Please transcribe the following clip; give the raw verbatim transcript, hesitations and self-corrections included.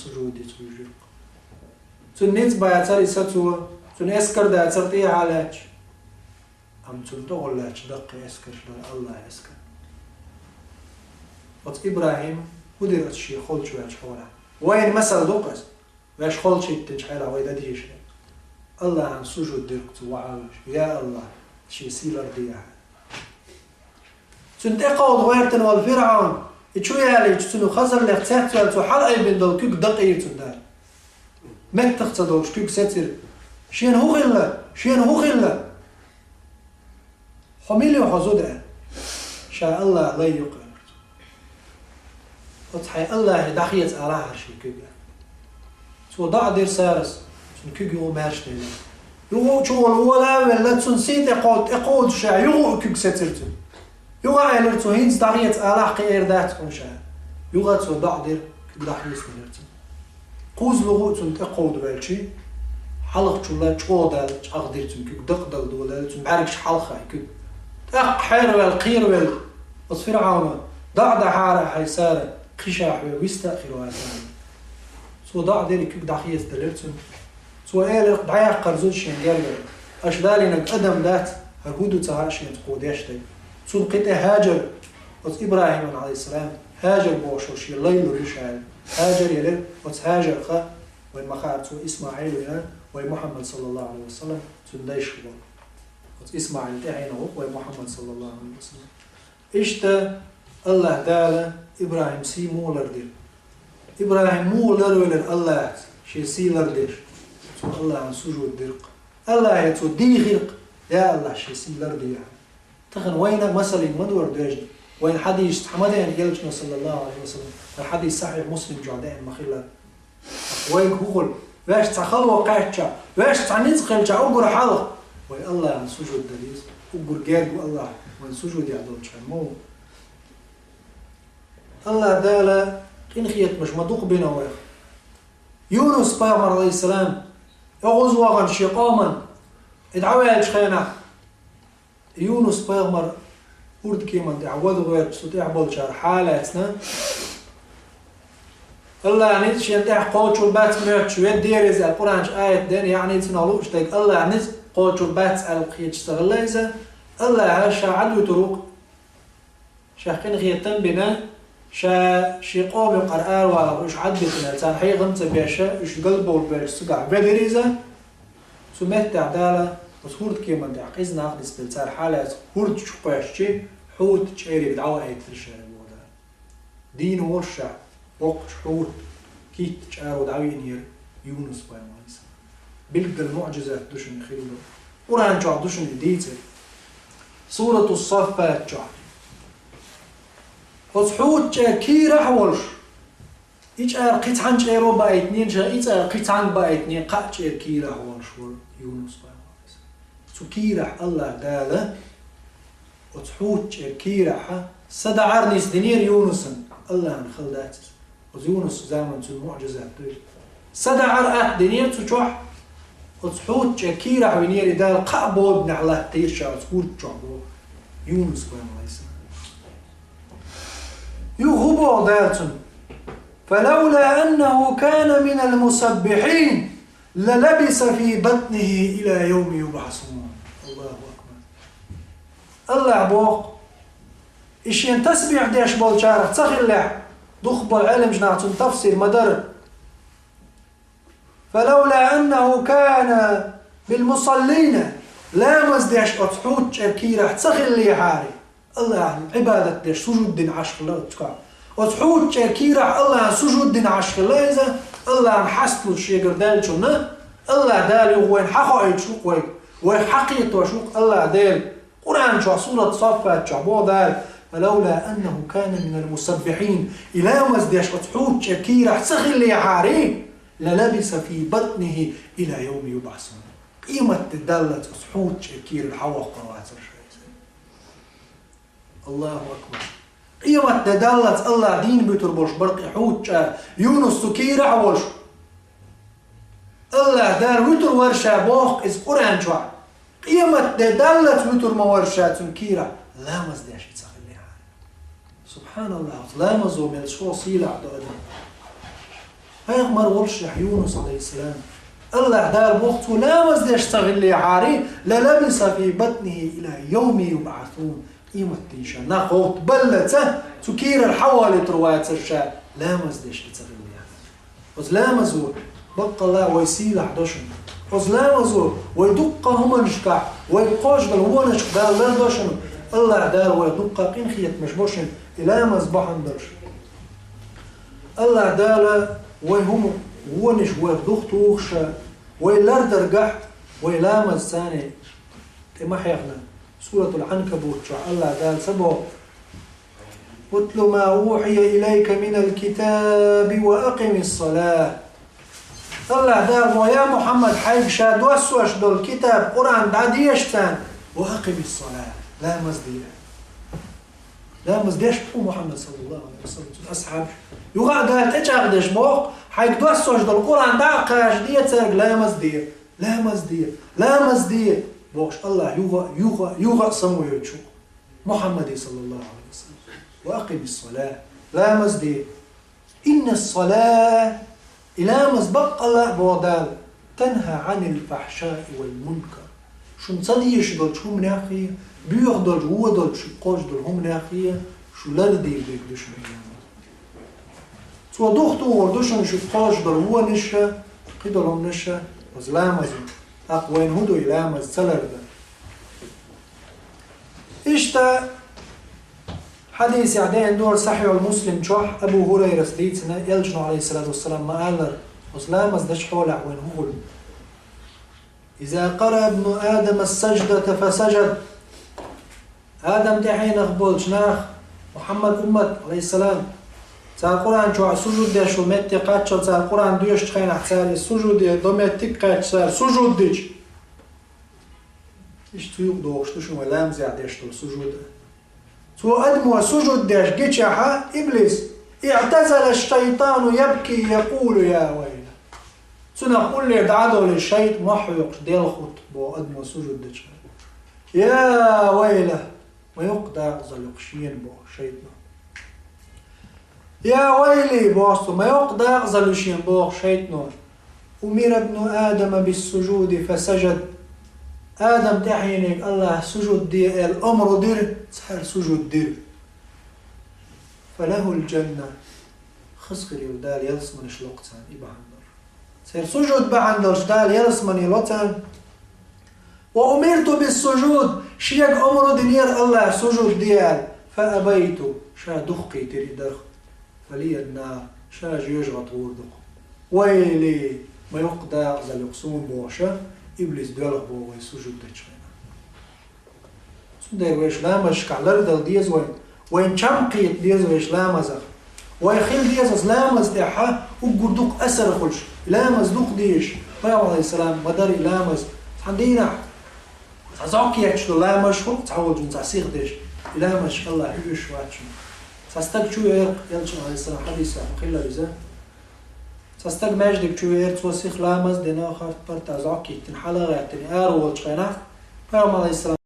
сужуде ца вуьжура. Цуьнан ницкъ бацара и сацо, цуьнан эскар дацара тӀехьа лаьтташ. Амма цунна тӀехула лаьтташ даккхий эскарш дара АллахӀан эскар. Оцу ИбрахӀима хӀун дира оцу шен холчу ваьлча хьолахь? Вайна масал ду-кх иза. Ваьш холчу хӀиттинчу хьолахь вай дан дезаш. АллахӀана сужуд дира-кх цо, вахьа а вуьйш: «Я АллахӀ, шен сий лардехьа». Цуьнан тӀекховда гӀоьртина волу ФирӀавн, и чу ялийча, цуьнан хазаллех цецваьлла, цо хьалаайбина долу куьг дакъийра цуьнан Дала. Меттах ца долуш куьг сецира. Шена хӀун хилла? Шена хӀун хилла? «Хьо мила ю, хьо зуда?» – аьлла. «Ша АллахӀан лай ю-кх», – аьлла. «Оцу хьайн АллахӀе дӀахеца алахьара шен куьг», – аьлла. Цо доӀа дира Сарас, цуьнан куьг юха маьрша делира. Юха чу волу вола а велла, цуьнан сий тӀекховда, тӀекховдуш а, юха а куьг сецира цуьнан. Юха а элира цо: «ХӀинца дӀахеца алахь, кхин эр дац хьуна ша». Юха цо доӀа дира, куьг дӀахеца делира цуьнан. Кхузлугу а цунна тӀекховдавелчий, хьалхачул а чӀогӀа даьлла чӀагӀдира цуьнан куьг, дакъадала долаелла цуьнан бӀаьргаш хьалха и куьг. ТӀаккха хьераваьлла, кхеравелла оцу ФирӀавно: «ДоӀа дахьара ахьа, Сара, кхин ша хьоьга вист а хир вац», – аьлла. Цо доӀа дира, и куьг дӀахецаделира цуьнан. Цо элира: «ДӀаяккхара зуда шен гергара. Аша далийнарг адам дац, хӀара хӀун ду ца хаьа шена кхо деш дерг». Цунна кхин тӀе ХӀажар, оцу ИбрахӀиман, Ӏалайхиссалам, ХӀажар бохуш шен лай лур ю ша аьлла. ХӀажар елира, оцу ХӀажарх вайн ма хаьара, цо ИсмаӀил вина, вай Мухьаммад, саллаллаху Ӏалайхи ва саллам, цуьнан дайшка волу. Оцу ИсмаӀил тӀаьхьенах ву-кх вай Мухьаммад, саллаллаху Ӏалайхи ва саллам. Иштта АллахӀ Дала ИбрахӀим сий муха лардира? ИбрахӀим муха ларвелира АллахӀаца шен сий лардеш? Цо АллахӀана сужуд дира-кх. АллахӀе цо дийхира-кх: «Я АллахӀ, шен сий лардехьа». Тахана вайна масална ма дара доьжна. Вайна хьадисаш цхьа ма деана элчано, саллаллаху Ӏалайхи ва саллам. ХӀара хьадис Сахьихь Муслим чохь деана ма-хиллара. Вайга хӀун хуьлу? Ваьш цхьа хало кхаьчча, ваьш цхьа ницкъ хилча, уггар хьалха вай АллахӀана сужуд дан деза. Уггар герга ву АллахӀ вайна сужудехь долчу хенахь ма ву. АллахӀ Дала къинхетамаш ма дукха бина вайх. Юнус-пайхамар, Ӏалайхиссалам, оьгӀаз вахана шен къоман, и дӀаваьллачу хенахь, Юнус-пайхамар хӀордкеман тӀехь вада гӀоьртича, цу тӀехь болчара хьа а лаьцна, АллахӀан ницкъ шена тӀехь кхочур бац моьттуш ведда дера иза аьлла, Къуръан чу аят деана, яъни цунах лууш дерг АллахӀан ницкъ кхочур бац аьлла кхеташ ца хилла иза, АллахӀа ша Ӏад вуьтур ву-кх. Ша къинхетам а бина, ша шен къома юкъара аравала, уьш Ӏад а битина, царна хьехам а ца беш, уьш галбовла бевлча цигахь ведира иза. Цу меттехь Дала оцу хӀордкеман тӀехь къиза нах нисбелла, цара хьа а лаьцна хӀорда чу кхоьссича, хьута чӀериг дӀаваийтира ша, боху Дала. Дийна волуш ша, боккхачу хьута, китта чӀаро дӀавиънера Юнус-пайхамар. Билггал муӀжизат ду шуна хилла. Къуръан чохь ду шуна дийцар. Сурату Саффат чохь. Оцу хьута чӀер кийрахь а волуш, и чӀара кхин цхьана чӀеро баийтинера, ша и чӀара кхин цхьаьнга баийтинера, кхаа чӀер кийрахь а волуш вара Юнус-пайхамар. Цу кийрахь АллахӀ Дала, оцу хьута чӀер кийрахь, са даӀар нисдинера Юнусан, АллахӀан хала дац иза. Оцу Юнус заман цуьнан муӀжизат ду иза. Са даӀар атта динера цу чохь, оцу хьута чӀер кийрахь винера и Дала, кхаа боданехь латтийра ша оцу хӀорда чохь боху Юнус-пайхамар. Юха хӀун боху Дала цунна? «فلولا أنه كان من المسبحين للبث في بطنه إلى يوم يبعثون». Аллаху акбар. АллахӀа боху, и шен тасбихь деш болчарах ца хиллехь, дукхахболу Ӏеламнаха цунна тафсир ма дара. «فلولا أنه كان من المصلين», ламаз деш оцу хьута чӀер кийрахь ца хиллехьара, АллахӀан Ӏибадат деш, сужуд дина Ӏаш хилла оцу чохь. Оцу хьута чӀер кийрахь АллахӀан сужуд дина Ӏаш хилла иза, АллахӀан хьасталуш шегара даьллачунна, АллахӀ Дала юха вайна хьахоуьйтуш ву-кх вайга, вайх хьакхетош ву-кх АллахӀ Дела. Къуръан чохь, сурат Саффат чохь боху Дала: «فلولا أنه كان من المسبحين». И ламаз деш оцу хьута чӀер кийрахь ца хиллехьара, «للبث في بطنه إلى يوم يبعثون». Къематде даллалц оцу хьута чӀер кийрара хьавоккхур вацара ша иза. Аллаху акбар. Къематде даллалц АллахӀа дийна буьтур болуш бара-кх и хьута чӀер, Юнус цу кийрахь а волуш. АллахӀ Дала вуьтур вара ша боху иза Къуръан чохь. Къематде даллалц вуьтур ма вара ша цуьнан кийрахь, ламаз деш и ца хиллехьара. СубхьаналлахӀ, ламазо мел чӀогӀа сийлахь ду адам. Пайхамар волуш Юнус, алейхиссалам, Аллахь Дала боху, цо ламаз деш ца хиллехьара, «ла лабиса фи батнихи ила йовми юбъасун», къематдийнахь нах гӀовттабаллалц цу кийрара хьавалийтур вацара ша, ламаз деш ца хиллехьара. Оцу ламазо баккъалла вай сийлахь до шуна. Оцу ламазо вай дуккха хӀуманашкахь, вай кхочуш долу вонашка Дала лардо шуна. Аллахь Дала вай дуккха къинхетамаш бо шуна, и ламаз бахьана долуш. Аллахь Дала вай хӀума вонаш вайх духтухуш, вай лардаргахь, вай ламаз царна тӀе ма хьехна. Суратул Анкабут чохь Аллахь Дала ца боху: «Утлу ма ухьия илайка минал китаби ва акъимис салат». Аллахь Дала боху: «Я Мухьаммад, хьайга ша доссош долу китаб, Къуръан дӀадеша царна, ва акъимис салат, ламаз де». Ламаз деш бу Мухьаммад саллаллаху алейхи ва саллам, цуьнан асхьабаш. Юха а Дала тӀечӀагӀдеш боху: «Хьайга доссош долу Къуръан дӀа а кхачаде цаьрга, ламаз де, ламаз де, ламаз де», бохуш Аллахь юха, юха, юха а самавоьдуш ву Мухьаммаде саллаллаху алейхи ва саллам. «Ва акъимис салат, ламаз де». «Иннас салат», и ламаз баккъалла а боху Дала, «танхьа Ӏанил фахьшаи вал мункар». Шуна ца дезаш долчу хӀуманеххе, боьха долчу, вон долчу, шуьга кхочуш долу хӀуманеххе шу лардийр дерг ду шуна и ламаз. Цо духтухур ду шуна шуьга кхочуш долу вонаш а, кхидолу хӀуманаш а, оцу ламазо. ТӀаккха вайна хӀун ду и ламаз ца лардан? Иштта хьадисехь деана ду Сахьихь Муслим чохь Абу Хурайрас дийцина, Элчано, алейхиссалату вассалам, ма-аллара, оцу ламаз дечу хьолехь вайна хӀун хуьлу: «Иза къара ибну Адама саждата фасажад». Адам тӀаьхьенах болчу нах, Мухьаммад уммат, алейхиссалам, цара Къуръан чохь сужуд деш ву метте кхаччалц, цара Къуръан доьшучу хенахь цара и сужуде до меттиг кхаьчча, цара сужуд дича. Иштта цу юкъа дохуш ду шуна вай ламазехь деш долу сужуд. Цу адамо сужуд деш гичахьа, иблис: «Иътазала шайтану ябки, якъулу: я вайла». Цунах уллера дӀа а довлий, шайтӀа мохь хьоькхуш, делхутту, боху адамо сужуд дечу. «Я вайла, ма йоккха дакъазалла ю шена», боху шайтӀано. «Я вайли», боху цо, «ма йоккха дакъазалла ю шена», боху шайтӀано. «Умира ибну Адама биссужуди фасажад». Адам тӀаьхьенега Аллахь сужуд де аьлла омра дира, цара сужуд дира. «Фалахул джанна». Хаза хир ю, Дала ялсаманеш ло-кх царна и бахьана долуш. Церан сужуд бахьана долуш Дала ялсамане ло царна. «Ва умирту биссужуд», шега омра динера Аллахь сужуд де аьлла, «фа абайту», ша духкхийтира и дарх, «фалиян нар», ша жоьжахати гӀур ду-кх. «Вайли, ма йоккха дакъазалла ю-кх суна», бохуш, иблис доьлху боху вай сужуд дечу хенахь. Цундела вайша ламазашкахь лардала деза вай, вайна чам кхета деза вайша ламазах. Вай хила деза аса ламаз тӀехь уггар дукха асар хуьлуш, ламаз дукха дезаш. Пайхамар, алейхиссалам, ма дара и ламаз. Цхьана дийнахь цхьа зӀок етташ долу ламазаш хуьлу, цхьа волчун цхьа сиха деш. И ламазаш Аллахь оьшуш вац шуна. Цхьа стаг чу веара, Элчан, алейхиссалам, хьадисехь ма-хиллара иза. Цхьа стаг маьждиг чу веара, цо сиха ламаз дина, харц парта зӀок йиттина, хьала а гӀаьттина, ара волчу хенахь, Пайхамар, алейхиссалам,